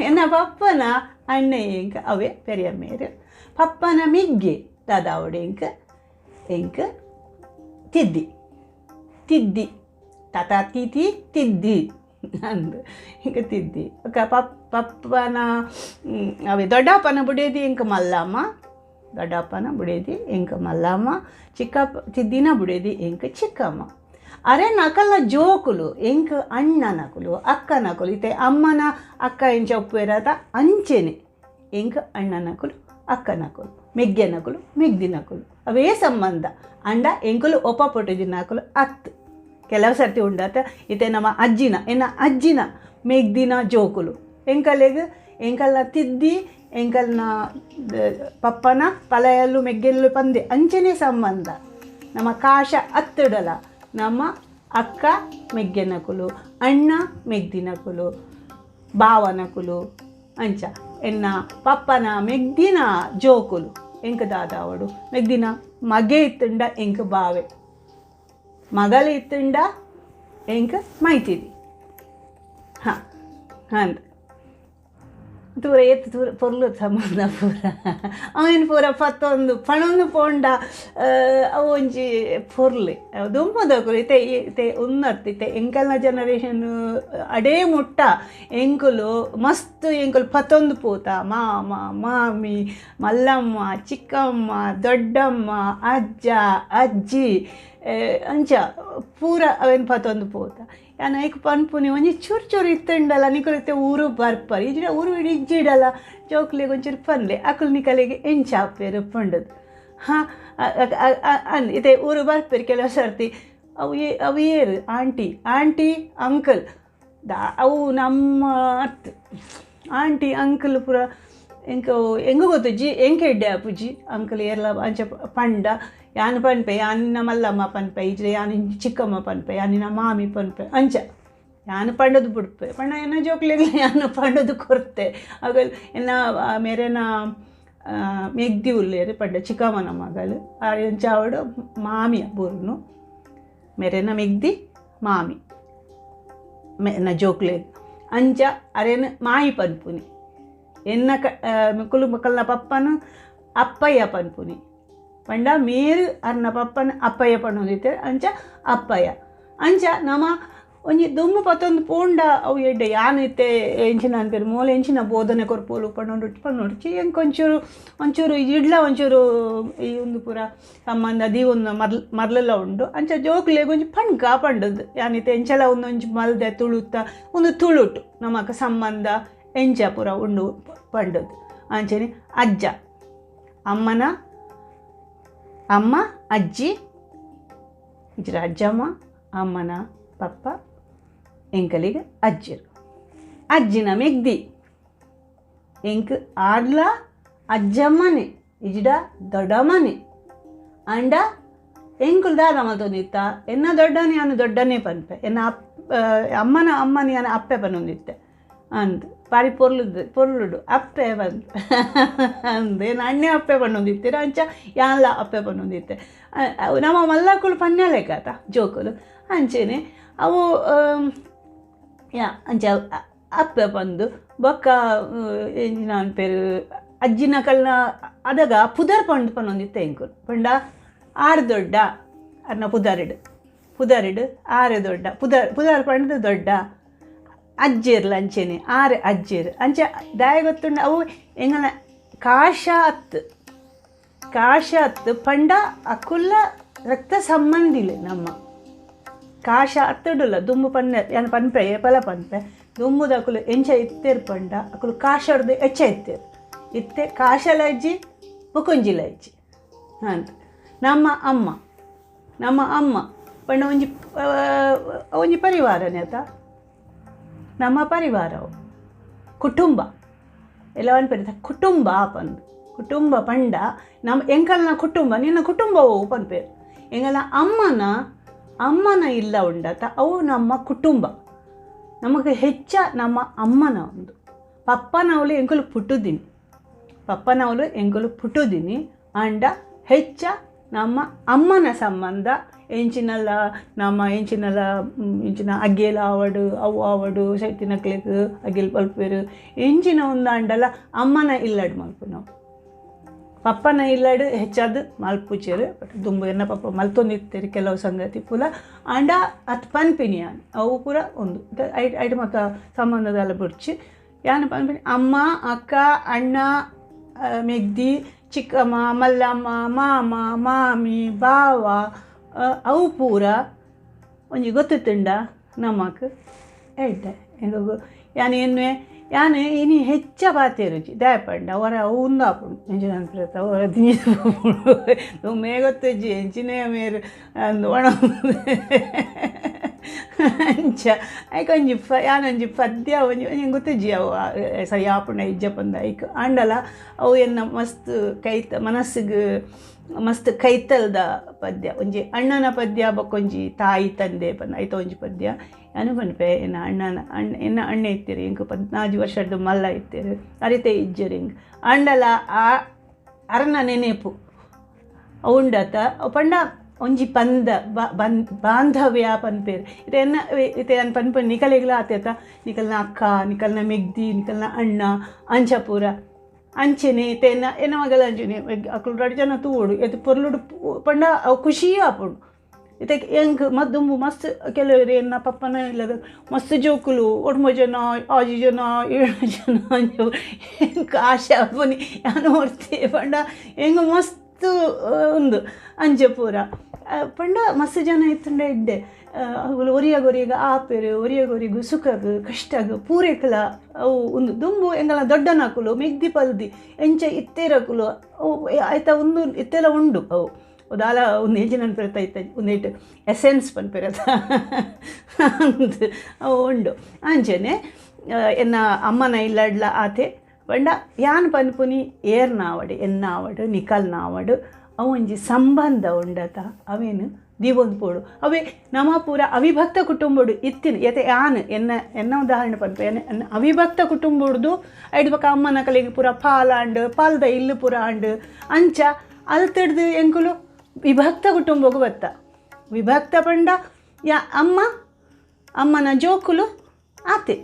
Speaker 1: ಎನ್ನ ಪಪ್ಪನ ಅಣ್ಣೆ ಎಂಕ ಅವೇ ಪೆರಿಯಮ್ಮೇರು. ಪಪ್ಪನ ಮಿಗ್ಗಿ ದಾದಾವಡು ಎಂಕ ಎಂಕ ತಿದ್ದಿ ತಿದ್ದಿ ತಾತ ತೀತಿ ತಿದ್ದಿ ಅಂದು ಇಂಕ ತಿದ್ದಿ. ఒక ಪಪ್ಪನ ಅವೆ ದೊಡ್ಡಪ್ಪನ ಬುಡೇದಿ ಇಂಕ ಮಲ್ಲಮ್ಮ, ದೊಡ್ಡಪ್ಪನ ಬುಡೇದಿ ಇಂಕ ಮಲ್ಲಮ್ಮ, ಚಿಕ್ಕಪ್ಪ ತಿದ್ದಿನ ಬುಡೇದಿ ಇಂಕ ಚಿಕ್ಕಮ್ಮ. ಅರೆ ನಕಲ ಜೋಕುಲು ಎಂಕ ಅಣ್ಣನಕುಲು ಅಕ್ಕನಕುಲು ಇತ್ತೆ ಅಮ್ಮನ ಅಕ್ಕ ಎಂಚ ಒಪ್ಪುವೆರಾತ ಅಂಚೆನೆ ಎಂಕ ಅಣ್ಣನಕುಲು ಅಕ್ಕನಕುಲು ಮೆಗ್ಗೆನಕುಲು ಮೆಗ್ದಿನಕುಲು ಅವೇ ಸಂಬಂಧ. ಅಂಡ ಎಂಕುಲು ಒಪ್ಪ ಪೊಟ್ಟಿದಿನಕುಲು ಅತ್ತು ಕೆಲವು ಸರ್ತಿ ಉಂಡಾತ. ಇತ್ತೆ ನಮ್ಮ ಅಜ್ಜಿನ ಎನ್ನ ಅಜ್ಜಿನ ಮೆಗ್ದಿನ ಜೋಕುಲು ಎಂಕಲೆಗ್ ಎಂಕಲ್ನ ತಿದ್ದಿ ಎಂಕಲ್ನ ಪಪ್ಪನ ಪಲಯಲ್ಲು ಮೆಗ್ಗೆಲ್ಲು ಪಂದೆ ಅಂಚನೆ ಸಂಬಂಧ. ನಮ್ಮ ಕಾಶ ಅತ್ತಿಡಲ ನಮ್ಮ ಅಕ್ಕ ಮೆಗ್ಗೆನಕುಲು ಅಣ್ಣ ಮೆಗ್ದಿನಕುಲು ಬಾವನಕುಲು ಅಂಚ. ಎನ್ನ ಪಪ್ಪನ ಮೆಗ್ದಿನ ಜೋಕುಲು ಎಂಕ ದಾದಾವಡು ಮೆಗ್ದಿನ ಮಗೆ ಇತ್ತುಂಡ ಎಂಕ ಬಾವೆ, ಮಗಲು ಇತ್ತುಂಡ ಎಂಕ ಮೈತಿದಿ. ಹಾಂ ಹಾಂ ತೂರ ಏತ್ ತೂರ ಪೊರ್ಲು ಸಂಬಂಧ ಪೂರ ಅವನ್ ಪೂರ ಪತ್ತೊಂದು ಪಣೊಂದು ಪೋಂಡ ಅವು ಒಂಜಿ ಪೊರ್ಲು ದುಂಬುದಕುಲು ಇತ್ತೆ ಇತ್ತೆ ಉನ್ನರ್ತಿ ಇತ್ತೆ ಎಂಕಲ್ನ ಜನರೇಷನ್ ಅಡೇ ಮುಟ್ಟ ಎಂಕುಲು ಮಸ್ತ್ ಎಂಕುಲು ಪತ್ತೊಂದು ಪೂತ ಮಾಮ ಮಾಮಿ ಮಲ್ಲಮ್ಮ ಚಿಕ್ಕಮ್ಮ ದೊಡ್ಡಮ್ಮ ಅಜ್ಜ ಅಜ್ಜಿ ಅಂಚ ಪೂರ ಅವೇನು ಪತ್ತೊಂದು ಪೂತ. ಯಾನ್ ಐಕ್ ಪನ್ಪುನಿ ಒಂಜಿ ಚೂರು ಚೂರು ಇತ್ತುಂಡಲ ನಿಕುಲು ಇತ್ತೆ ಊರು ಬರ್ಪರ್ ಇಜ್ಜಿಡ ಊರು ಇಜ್ಜಿಡಲ ಜೋಕುಲೆಗ್ ಒಂಚೂರು ಪನ್ಲೆ ಅಕುಲು ನಿಕಲೆಗ್ ಎಂಚ ಆಪೆರ್ ಪಂಡುದು. ಹಾಂ ಅಂದ್ ಇತ್ತೆ ಊರು ಬರ್ಪೆರ್ ಕೆಲವು ಸರ್ತಿ ಅವು ಅವು ಏರು ಆಂಟಿ ಆಂಟಿ ಅಂಕಲ್ ದಾ ಅವು ನಮ್ಮ ಅತ್ ಆಂಟಿ ಅಂಕಲ್ ಪೂರ ಎಂಕ ಎಂಗ ಗೊತ್ತುಜ್ಜಿ ಎಂಕ ಎಡ್ಡೆ ಆಪುಜಿ ಅಂಕಲ್ ಏರ್ಲ ಅಂಚ ಪಂಡ ಯಾನ್ ಪನ್ಪೆ ಯಾನಿನ ಮಲ್ಲಮ್ಮ ಪನ್ಪೆ ಇಜ್ಜಿಡ ಯಾನ್ ಚಿಕ್ಕಮ್ಮ ಪನ್ಪೆ ಯಾನಿನ ಮಾಮಿ ಪನ್ಪೆ ಅಂಚ ಯಾನ್ ಪಂಡದು ಬುಡ್ಪೆ ಪಂಡ ಎನ್ನ ಜೋಕ್ಲೆಗ್ಲ ಯಾನ್ ಪಂಡದು ಕೊರ್ತೆ. ಅಗಲ್ ಎನ್ನ ಮೇರೆನ ಮೆಗ್ದಿ ಉಲ್ಲೇರು ಪಂಡ ಚಿಕ್ಕಮ್ಮನ ಮಗಳು ಅಂಚ ಅವಡು ಮಾಮಿಯ ಬೂರ್ನು ಮೇರೆನ ಮೆಗ್ದಿ ಮಾಮಿ ಎನ್ನ ಜೋಕ್ಲೆಗ್ ಅಂಚ ಅರೇನು ಮಾಯಿ ಪನ್ಪುನಿ. ಎನ್ನ ಕ ಮಕ್ಕಳನ್ನ ಪಪ್ಪನ ಅಪ್ಪಯ್ಯ ಪನ್ಪುನಿ ಪಂಡ ಮೇರು ಅರ್ನ ಪಪ್ಪನ ಅಪ್ಪಯ್ಯ ಪನ್ನೊಂದಿತ್ತೆರ್ ಅಂಚ ಅಪ್ಪಯ್ಯ ಅಂಚ ನಮ ಒಂಜಿ ದುಂಬು ಪತ್ತೊಂದು ಪೋಂಡ ಅವು ಎಡ್ಡೆ ಯಾನ್ ಇತ್ತೆ ಎಂಚಿನ ಅನ್ಪೆರ್ ಮೋಲು ಎಂಚಿನ ಬೋಧನೆ ಕೊರ್ಪೋಲು ಪನ್ನೊಂಡು ಪನ್ನೊಡ್ಚಿ ಎಂಕ್ ಒಂಚೂರು ಒಂಚೂರು ಇಡ್ಲ ಒಂಚೂರು ಈ ಒಂದು ಪೂರ ಸಂಬಂಧ ದೀವೊಂದು ಮರ್ಲೆಲ್ಲ ಉಂಡು ಅಂಚ ಜೋಕುಲೆಗ್ ಒಂಜಿ ಪಣ್ಕ ಪಂಡದು ಯಾನ್ ಇತ್ತೆ ಎಂಚಲ ಒಂದೊಂಜಿ ಮಲ್ದೆ ತುಳುತ್ತ ಒಂದು ತುಳುಟು ನಮಕ್ ಸಂಬಂಧ ಎಂಚ ಪೂರ ಉಂಡು ಪಂಡದು. ಅಂಚನೆ ಅಜ್ಜ ಅಮ್ಮನ ಅಮ್ಮ ಅಜ್ಜಿ ಇಜ್ರ ಅಜ್ಜಮ್ಮ ಅಮ್ಮನ ಪಪ್ಪ ಎಂಕಲಿಗೆ ಅಜ್ಜಿರು ಅಜ್ಜಿನ ಮೆಗ್ದಿ ಎಂಕ್ ಆಡ್ಲ ಅಜ್ಜಮ್ಮನೆ ಇಜ್ಡ ದೊಡ್ಡಮ್ಮನೆ ಅಂಡ ಎಂಕುಲು ದಾದ ಮಲ್ತೊಂದಿತ್ತ ಎನ್ನ ದೊಡ್ಡನೆ ಯಾನು ದೊಡ್ಡನೇ ಪನ್ಪೆ ಎನ್ನ ಅಮ್ಮನ ಅಮ್ಮನ ಯಾನು ಅಪ್ಪೆ ಪನ್ನೊಂದಿತ್ತೆ ಅಂದ್ ಬಾರಿ ಪೊರ್ಲುದು ಪೊರ್ಲುಡು ಅಪ್ಪೆ ಬಂದು ಅಂದ್ ಏನು ಅಣ್ಣೆ ಅಪ್ಪೆ ಪನ್ನೊಂದಿತ್ತೆರ್ ಅಂಚ ಯಾನ್ಲ ಅಪ್ಪೆ ಪನ್ನೊಂದಿತ್ತೆ. ನಮ್ಮ ಮಲ್ಲಕ್ಕುಲು ಪನ್ಯಲೆಕ್ಕ ಜೋಕುಲು ಅಂಚೆನೆ ಅವು ಯಾ ಅಂಚ ಅಪ್ಪೆ ಪಂದು ಬೊಕ್ಕ ಎಂಚಿನ ಪನ್ಪೆರ್ ಅಜ್ಜಿನ ಕಲ್ನ ಅದಗ ಪುದರ್ ಪಂಡ್ ಪನ್ನೊಂದಿತ್ತೆ ಎಂಕುಲು ಪಂಡ ಆರು ದೊಡ್ಡ ಅರ್ನ ಪುದರಿಡ್ ಪುದರಿಡ್ ಆರು ದೊಡ್ಡ ಪುದರ್ ಪುದರ್ ಪಂಡ್ದು ದೊಡ್ಡ ಅಜ್ಜೇರ್ಲ ಅಂಚೆನೆ ಆರು ಅಜ್ಜೇರು ಅಂಚ ದಾಯ ಗೊತ್ತುಂಡ ಅವು ಎಂಗಲ ಕಾಶಾತ್ ಕಾಶಾತ್ ಪಂಡ ಅಕುಲ್ಲ ರಕ್ತ ಸಂಬಂಧಿಲೆ ನಮ್ಮ ಕಾಶ ಅತ್ತುಡುಲ್ಲ ದುಂಬು ಪನ್ನೆ ಯಾನ್ ಪನ್ಪೆ ಏಪಲ ಪನ್ಪೆ ದುಂಬುದ ಅಕುಲು ಎಂಚ ಇತ್ತೆರ್ ಪಂಡ ಅಕುಲು ಕಾಶರ್ದು ಎಚ್ಚ ಇತ್ತೆರ್ ಇತ್ತೆ ಕಾಶಲ ಇಜ್ಜಿ ಬೊಕೊಂಜಿಲ ಇಜ್ಜಿ ಅಂತ. ನಮ್ಮ ಅಮ್ಮ ನಮ್ಮ ಅಮ್ಮ ಪಂಡ ಒಂಜಿ ಒಂಜಿ ಪರಿವಾರನೇ ಆತ ನಮ್ಮ ಪರಿವಾರವು ಕುಟುಂಬ ಎಲ್ಲ ಪನ್ಪೆರ್ ಕುಟುಂಬ ಪಂದ್ ಕುಟುಂಬ ಪಂಡ ನಮ್ಮ ಎಂಕಲ್ನ ಕುಟುಂಬ ನಿನ್ನ ಕುಟುಂಬವು ಪನ್ಪೆರ್. ಎಂಗಲ ಅಮ್ಮನ ಅಮ್ಮನ ಇಲ್ಲ ಉಂಡತ ಅವು ನಮ್ಮ ಕುಟುಂಬ. ನಮಗೆ ಹೆಚ್ಚ ನಮ್ಮ ಅಮ್ಮನ ಒಂದು ಪಪ್ಪನವಳು ಎಂಕುಲು ಪುಟ್ಟುದೀನಿ, ಪಪ್ಪನವಳು ಎಂಕುಲು ಪುಟ್ಟುದೀನಿ. ಆಂಡ ಹೆಚ್ಚ ನಮ್ಮ ಅಮ್ಮನ ಸಂಬಂಧ ಎಂಚಿನಲ್ಲ ನಮ್ಮ ಎಂಚಿನಲ್ಲ ಎಂಚಿನ ಅಗ್ಗೇಲ ಆವಡು ಅವು ಆವಡು ಸೈತಿನಕ್ಲೆಗ್ ಅಗ್ಗೇಲ್ ಪಲ್ಪೇರು ಎಂಚಿನ ಒಂದು ಆಂಡಲ ಅಮ್ಮನ ಇಲ್ಲಡ್ ಮಲ್ಪು ನಾವು. ಪಪ್ಪನ ಇಲ್ಲಡ್ ಹೆಚ್ಚಾದ ಮಲ್ಪುಚೇರು ಬಟ್ ದುಂಬು ಎನ್ನ ಪಪ್ಪ ಮಲ್ತೊಂದಿತ್ತೇರು ಕೆಲವು ಸಂಗತಿ ಪೂಲ. ಆಂಡ ಅತ್ ಪನ್ಪಿನಿ ಯಾನ್ ಅವು ಪೂರ ಒಂದು ಐಟ್ ಮತ್ತ ಸಂಬಂಧದಲ್ಲ ಬಿಡ್ಚಿ ಯಾನ್ ಪನ್ಪಿನಿ. ಅಮ್ಮ ಅಕ್ಕ ಅಣ್ಣ ಮೆಗ್ದಿ ಚಿಕ್ಕಮ್ಮ ಮಲ್ಲಮ್ಮ ಮಾಮ ಮಾಮಿ ಬಾವ ಅವು ಪೂರ ಒಂಜಿ ಗೊತ್ತಿತ್ತುಂಡ ನಮಕ್ ಎಡ್ಡೆ. ಎಂಗು ಯಾನ್ ಎನ್ನುವೆ ಯಾನ್ ಇನಿ ಹೆಚ್ಚ ಪಾತೆರುಜಿ ದಾಯೆ ಪಂಡ ಹೊರ ಅವು ಉಂದಾಪುಂಡು ಎಂಚಿನ ಅನ್ಪಿರತ್ತ ಹೊರ ದಿನ ಮೇ ಗೊತ್ತಿಜ್ಜಿ ಎಂಚಿನೇ ಮೇರು ಅಂದು ಒಣ ಅಂಚ ಐಕ್ ಒಂಜಿ ಯಾನೊಂಜಿ ಪದ್ಯ ಒಂಜಿ ಒಂಜಿ ಗೊತ್ತಿಜ್ಜಿ ಅವು ಸರಿ ಆಪುಂಡ ಇಜ್ಜ ಪಂದ ಐಕ್. ಆಂಡಲ ಅವು ಎನ್ನ ಮಸ್ತ್ ಕೈತ ಮನಸ್ಸಿಗೆ ಮಸ್ತ್ ಕೈತಲ್ದ ಪದ್ಯ. ಒಂಜಿ ಅಣ್ಣನ ಪದ್ಯ ಬೊಕ್ಕೊಂಜಿ ತಾಯಿ ತಂದೆ ಪಂದ ಐತ ಒಂಜಿ ಪದ್ಯ ಯಾನು ಪನ್ಪೆ. ಎನ್ನ ಅಣ್ಣನ ಅಣ್ಣ ಎನ್ನ ಅಣ್ಣ ಇತ್ತೀರಿ ಎಂಕ್ 14 ವರ್ಷದ ಮಲ್ಲ ಇತ್ತೀರಿ ಅರಿತೆ ಇಜ್ಜೆರ್ ಎಂಕ್. ಆಂಡಲ ಆ ಅರನ ನೆನೆಪು ಉಂಡತ ಪಂಡ ಒಂಜಿ ಪಂದ ಬಾಂಧವ್ಯ ಪನ್ಪೇರು. ಇತ್ತೆ ಎನ್ನ ಇತ್ತೆ ಯಾನ್ ಪನ್ಪುನಿ ನಿಕಲೆಗ್ಲ ಆತೇತ ನಿಕಲ್ನ ಅಕ್ಕ ನಿಕಲ್ನ ಮೆಗ್ದಿ ನಿಕಲ್ನ ಅಣ್ಣ ಅಂಚ ಪೂರ ಅಂಚೆನೆ ಇತ್ತೆ ಎನ್ನ ಎನ್ನ ಮಗಲ ಅಂಚೆನೆ ಅಕುಲು ರಡ್ಡ್ ಜನ ತೂವೊಡು ಏತ್ ಪೊರ್ಲುಡು ಪಂಡ ಅವು ಖುಷಿಯೂ ಆಪುಂಡು. ಇತ್ತೆ ಎಂಕ್ ದುಂಬು ಮಸ್ತ್ ಕೆಲವೆರ್ ಎನ್ನ ಪಪ್ಪನ ಇಲ್ಲದ ಮಸ್ತ್ ಜೋಕುಲು 9 ಜನ 6 ಜನ 7 ಜನ ಅಂಚ ಎಂಕ್ ಆಶೆ ಆಪುನಿ ಯಾನ್ ಒರ್ತಿ ಪಂಡ ಎಂಕ್ ಮಸ್ತ್ ಉಂದು ಅಂಚ ಪೂರ ಪಂಡ ಮಸ್ತ್ ಜನ ಇತ್ತುಂಡ ಎಡ್ಡೆ ಅವುಲು ಒರಿಯಗ್ ಒರಿಯಗ್ ಆಪೆರ್ ಒರಿಯಗ್ ಒರಿಯಗ್ ಸುಖಗ್ ಕಷ್ಟಗ್ ಪೂರೆಕ್ಲ ಅವು ಉಂದು. ದುಂಬು ಎಂಕಲ್ನ ದೊಡ್ಡನಕುಲು ಮೆಗ್ದಿ ಪಲ್ದಿ ಎಂಚ ಇತ್ತೆರಕುಲು ಅವು ಐತ ಉಂದು ಇತ್ತೆಲ ಉಂಡು ಅವು ದಾಲ ಒಂದು ಎಂಚಿನ ಅನ್ಪಿರತ್ತ ಇತ್ತ ಒಂದೇಟ್ ಎಸೆನ್ಸ್ ಪನ್ಪಿರತ್ತ ಅಂದ್ ಅವು ಉಂಡು. ಅಂಚನೆ ಎನ್ನ ಅಮ್ಮನ ಇಲ್ಲಡ್ಲ ಆತೆ ಪಂಡ ಯಾನ್ ಪನ್ಪುನಿ ಏರ್ನಾವಡ್ ಎನ್ನಾವಡ್ ನಿಕಲ್ನಾವಡ್ ಅವು ಒಂಜಿ ಸಂಬಂಧ ಉಂಡತ ಅವೇನು ದೀವೊಂದು ಪೋಡು. ಅವೇ ನಮ ಪೂರ ಅವಿಭಕ್ತ ಕುಟುಂಬಡು ಇತ್ತಿನ ಯತೆ ಯಾನ್ ಎನ್ನ ಎನ್ನ ಉದಾಹರಣೆ ಪನ್ಪೆ. ಎನ್ನ ಅವಿಭಕ್ತ ಕುಟುಂಬಡ್ದು ಐಡ್ ಬೊಕ ಅಮ್ಮನ ಕಲೆಗ್ ಪೂರ ಪಾಲಾಂಡ್ ಪಾಲ್ದ ಇಲ್ಲು ಪೂರ ಆಂಡ್ ಅಂಚ ಅಲ್ತಡ್ದು ಎಂಕುಲು ವಿಭಕ್ತ ಕುಟುಂಬಗು ಬತ್ತ. ವಿಭಕ್ತ ಪಂಡ ಯಾ ಅಮ್ಮ ಅಮ್ಮನ ಜೋಕುಲು ಆತೆ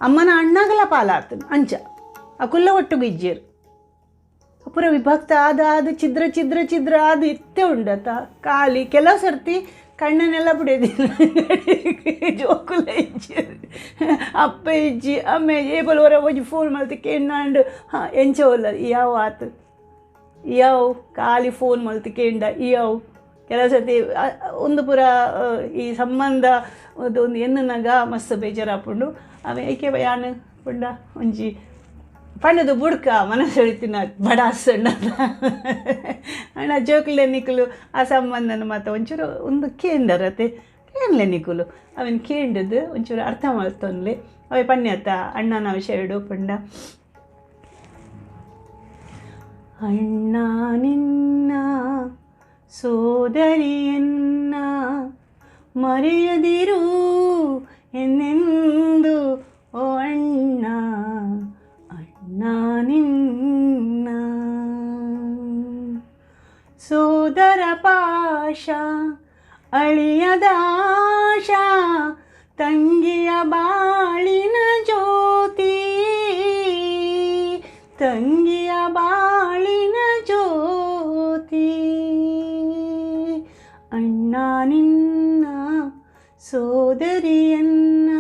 Speaker 1: ಅಮ್ಮನ ಅಣ್ಣಗಲ ಪಾಲಾತನು ಅಂಚ ಅಕುಲ್ಲ ಒಟ್ಟುಗು ಇಜ್ಜೇರು ಪೂರ ವಿಭಕ್ತ ಆದ ಆದ ಛಿದ್ರ ಛಿದ್ರ ಛಿದ್ರ ಅದು ಇತ್ತೆ ಉಂಡತ ಖಾಲಿ ಕೆಲವು ಸರ್ತಿ ಕಣ್ಣನ್ನೆಲ್ಲ ಬಿಡೋದಿಲ್ಲ ಜೋಕುಲ ಇಜ್ಜಿ ಅಪ್ಪ ಇಜ್ಜಿ ಅಮ್ಮೆ ಏಬಲ್ ಹೊರ ಒಂಜಿ ಫೋನ್ ಮಲ್ತ್ ಕೇಂಡಾಂಡ್ ಹಾಂ ಎಂಚ ಉಲ್ಲ ಯಾವ ಆತು ಯಾವ ಖಾಲಿ ಫೋನ್ ಮಲ್ತ್ ಕೇಂಡ ಇಯಾವು ಕೆಲವು ಸರ್ತಿ ಒಂದು ಪೂರ ಈ ಸಂಬಂಧ ಒಂದು ಎನ್ನುನಗ ಮಸ್ತ್ ಬೇಜಾರಾಪುಂಡು. ಅವೆ ಏಕೆ ಯಾನ್ ಪಂಡ ಒಂಜಿ ಪಂಡದು ಬುಡ್ಕ ಮನಸ್ಸು ಬಡಾಸಣ್ಣ ಅಣ್ಣ ಜೋಕುಲೆ ನಿಕುಲು ಆ ಸಂಬಂಧನ ಮಾತ ಒಂಚೂರು ಒಂದು ಕೇಂಡರತೆ ಕೇನ್ಲೆ ನಿಕುಲು ಅವೇನು ಕೇಂಡದು ಒಂಚೂರು ಅರ್ಥ ಮಲ್ತೊನ್ಲೆ ಅವೇ ಪಣ್ಯತ್ತ ಅಣ್ಣನ ವಿಷಯ ಪಂಡ. ಅಣ್ಣ ನಿನ್ನ ಸೋದರಿಯನ್ನ ಮರೆಯದಿರು ಎನ್ನೆಂದು ಓ ಅಣ್ಣ ಅಣ್ಣ ನಿನ್ನ ಸೋದರ ಪಾಶ ಅಳಿಯದಾಶ ತಂಗಿಯ ಬಾಳಿನ ಜ್ಯೋತಿ ತಂಗಿಯ ಬಾಳಿನ ಜ್ಯೋತಿ ಅಣ್ಣ ನಿನ್ನ ಸೋದರಿಯನ್ನ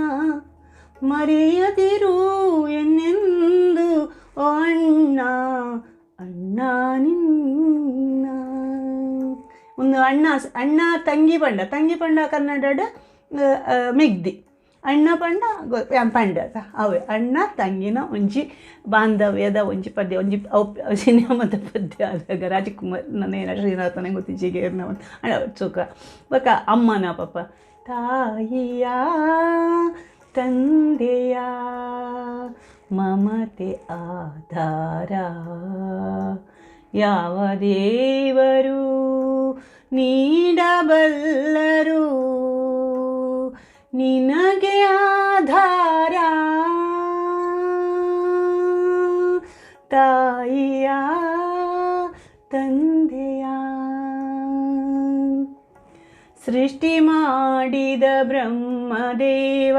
Speaker 1: ಮರೆಯದಿರು ಎನ್ನೆಂದು ಓ ಅಣ್ಣ ಅಣ್ಣ ನಿನ್ನ. ಒಂದು ಅಣ್ಣ ಅಣ್ಣ ತಂಗಿ ಪಂಡ ತಂಗಿ ಪಂಡ ಕನ್ನಡಡ್ ಮೆಗ್ದಿ ಅಣ್ಣ ಪಂಡ ಪಂಡ ಅವೇ ಅಣ್ಣ ತಂಗಿನ ಒಂಜಿ ಬಾಂಧವ್ಯದ ಒಂಜಿ ಪದ್ಯ ಒಂಜಿ ಸಿನಿಮಾದ ಪದ್ಯ ಆದಾಗ ರಾಜಕುಮಾರ್ ನನ್ನ ಶ್ರೀನಾಥನ ಗೊತ್ತಿಜ್ಜಿಗೆ ಅಣ್ಣ ಚೂಕ ಬೊಕ ಅಮ್ಮನ ಪಾಪ ತಾಯಿಯ ತಂದೆಯ ಮಮತೆ ಆಧಾರ ಯಾವ ದೇವರು ನೀಡಬಲ್ಲರು ನಿನಗೆ ಆಧಾರ ತಾಯಿಯ ತಂದೆಯ. ಸೃಷ್ಟಿ ಮಾಡಿದ ಬ್ರಹ್ಮದೇವ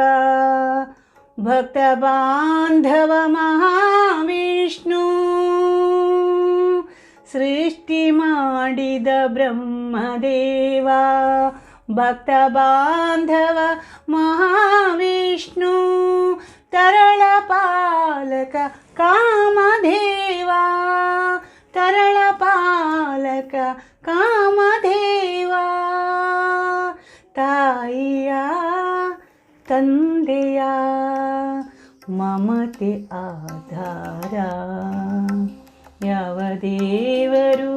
Speaker 1: ಭಕ್ತ ಬಾಂಧವ ಮಹಾವಿಷ್ಣು. ಸೃಷ್ಟಿ ಮಾಡಿದ ಬ್ರಹ್ಮದೇವ ಭಕ್ತ ಬಾಂಧವ ಮಹಾವಿಷ್ಣು. ತರಳ ಪಾಲಕ ಕಾಮಧೇವ ತರಳ ಪಾಲಕ ಕಾಮಧೇವ. ತಾಯಿಯ ತಂದೆಯ ಮಮತೆ ಆಧಾರ ಯಾವ ದೇವರು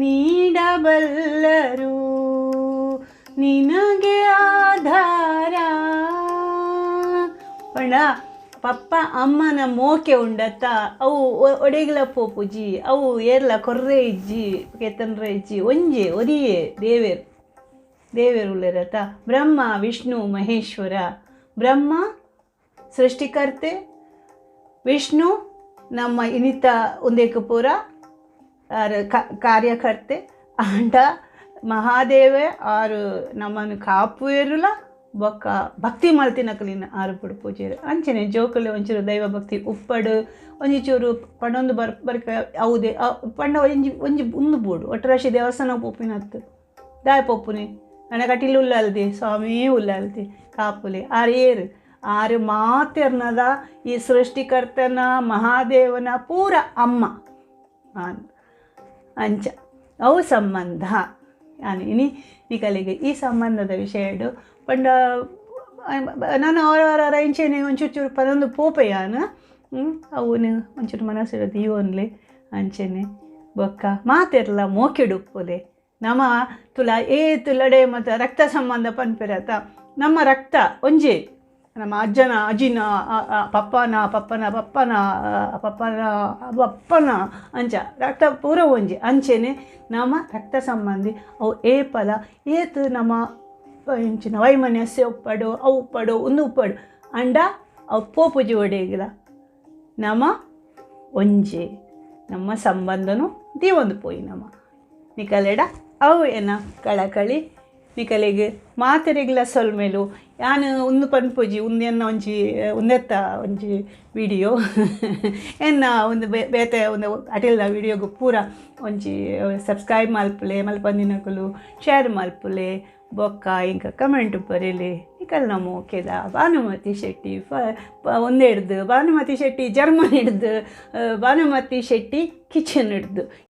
Speaker 1: ನೀಡಬಲ್ಲರು ನಿನಗೆ ಆಧಾರ. ಪಂಡ ಪಪ್ಪ ಅಮ್ಮನ ಮೋಕೆ ಉಂಡತ್ತ ಅವು ಒಡೆಗಿಲ ಪೋಪುಜಿ ಅವು ಏರ್ಲ ಕೊರ್ರೆ ಇಜ್ಜಿ ಕೆತ್ತನ್ರೆ ಇಜ್ಜಿ ಒಂಜೆ ಒರಿಯೇ ದೇವೇರು ದೇವೇರು ಉಳ್ಳೇರತ್ತ. ಬ್ರಹ್ಮ ವಿಷ್ಣು ಮಹೇಶ್ವರ. ಬ್ರಹ್ಮ ಸೃಷ್ಟಿಕರ್ತೆ, ವಿಷ್ಣು ನಮ್ಮ ಇನಿತ ಉಂದೇಕು ಪೂರ ಕಾರ್ಯಕರ್ತೆ, ಆಂಡ ಮಹಾದೇವೆ ಆರು ನಮ್ಮನ್ನು ಕಾಪುವೇರುಲ ಬೊಕ್ಕ ಭಕ್ತಿ ಮಲ್ತಿನಕಲಿನ ಆರು ಪುಡು ಪೂಜೆರು. ಅಂಚನೆ ಜೋಕುಲು ಒಂಚೂರು ದೈವ ಭಕ್ತಿ ಉಪ್ಪಡು ಒಂಜಿ ಚೂರು ಪಂಡೊಂದು ಬರ್ಕ ಅವುದೇ ಪಂಡ ಒಂಜಿ ಒಂಜಿ ಉಂದು ಬೋಡು ಒಟ್ಟರಾಶಿ ದೇವಸ್ಥಾನ ಪೋಪಿನತ್ತು ದಾಯ ಪೊಪ್ಪುನಿ ಅಣ್ಣ ಕಟೀಲು ಉಳ್ಳಲ್ದಿ ಸ್ವಾಮಿ ಉಳ್ಳಲ್ದಿ ಕಾಪುಲೆ ಆರು ಏರು ಆರು ಮಾತೆರ್ನದ ಈ ಸೃಷ್ಟಿಕರ್ತನ ಮಹಾದೇವನ ಪೂರ ಅಮ್ಮ ಅಂಚ ಅವು ಸಂಬಂಧ. ನಾನು ಇನಿ ನಿಕಲಿಗೆ ಈ ಸಂಬಂಧದ ವಿಷಯಡು ಪಂಡ ನಾನು ಅವರವರ ಇಂಚೆನೆ ಒಂಚೂರು ಚೂರು ಪದೊಂದು ಪೋಪೆಯಾನ ಅವನು ಒಂಚೂರು ಮನಸ್ಸಿಡ ದೀವನ್ಲೆ ಅಂಚೆನೆ ಬೊಕ್ಕ ಮಾತೆರ್ಲ ಮೋಕೆಡುಪ್ಪುಲೆ ನಮ್ಮ ತುಲ ಏ ತುಲಡೆ ಮತ್ತು ರಕ್ತ ಸಂಬಂಧ ಪನ್ಪಿರತ ನಮ್ಮ ರಕ್ತ ಒಂಜೆ ನಮ್ಮ ಅಜ್ಜನ ಅಜ್ಜಿನ ಪಪ್ಪನ ಪಪ್ಪನ ಪಪ್ಪನ ಪಪ್ಪನ ಅಪ್ಪನ ಅಂಚ ರಕ್ತ ಪೂರ ಒಂಜಿ ಅಂಚೆನೆ ನಮ್ಮ ರಕ್ತ ಸಂಬಂಧಿ ಅವು ಏಪಲ ಏತು ನಮ್ಮ ಇಂಚಿನ ವೈಮನಸ್ಸೆ ಉಪ್ಪಡು ಅವು ಉಪ್ಪಡು ಒಂದು ಉಪ್ಪಡು ಅಂಡ ಅವು ಪೋಪುಜಿ ಒಡೆಗಿಲ್ಲ ನಮ್ಮ ಒಂಜೆ ನಮ್ಮ ಸಂಬಂಧನು ದೀವೊಂದು ಪೋಯಿ ನಮ್ಮ ನಿಕಲೆಡ ಅವು ಏನ ಕಳಕಳಿ ನಿಕಲೆಗ್ ಮಾತೆರೆಗ್ಲ ಸೊಲ್ಮೆಲು. ಯಾನ್ ಉಂದು ಪನ್ಪುಜಿ ಉಂದೆನ್ನ ಒಂಜಿ ಉಂದೆತ್ತ ಒಂಜಿ ವಿಡಿಯೋ ಎನ್ನ ಒಂದು ಬೇತೆ ಒಂದು ಅಟಿಲ್ದ ವಿಡಿಯೋಗು ಪೂರ ಒಂಜಿ ಸಬ್ಸ್ಕ್ರೈಬ್ ಮಲ್ಪುಲೆ ಮಲ್ಪಂದಿನಕುಲು ಶೇರ್ ಮಲ್ಪುಲೆ ಬೊಕ್ಕ ಇಂಕ ಕಮೆಂಟ್ ಬರೀಲಿ. ನಿಕಲ್ ನಮ್ಮ ಓಕೆದ ಭಾನುಮತಿ ಶೆಟ್ಟಿ ಒಂದೇ ಹಿಡ್ದು ಭಾನುಮತಿ ಶೆಟ್ಟಿ ಜರ್ಮನ್ ಹಿಡ್ದು ಭಾನುಮತಿ ಶೆಟ್ಟಿ ಕಿಚನ್ ಹಿಡ್ದು.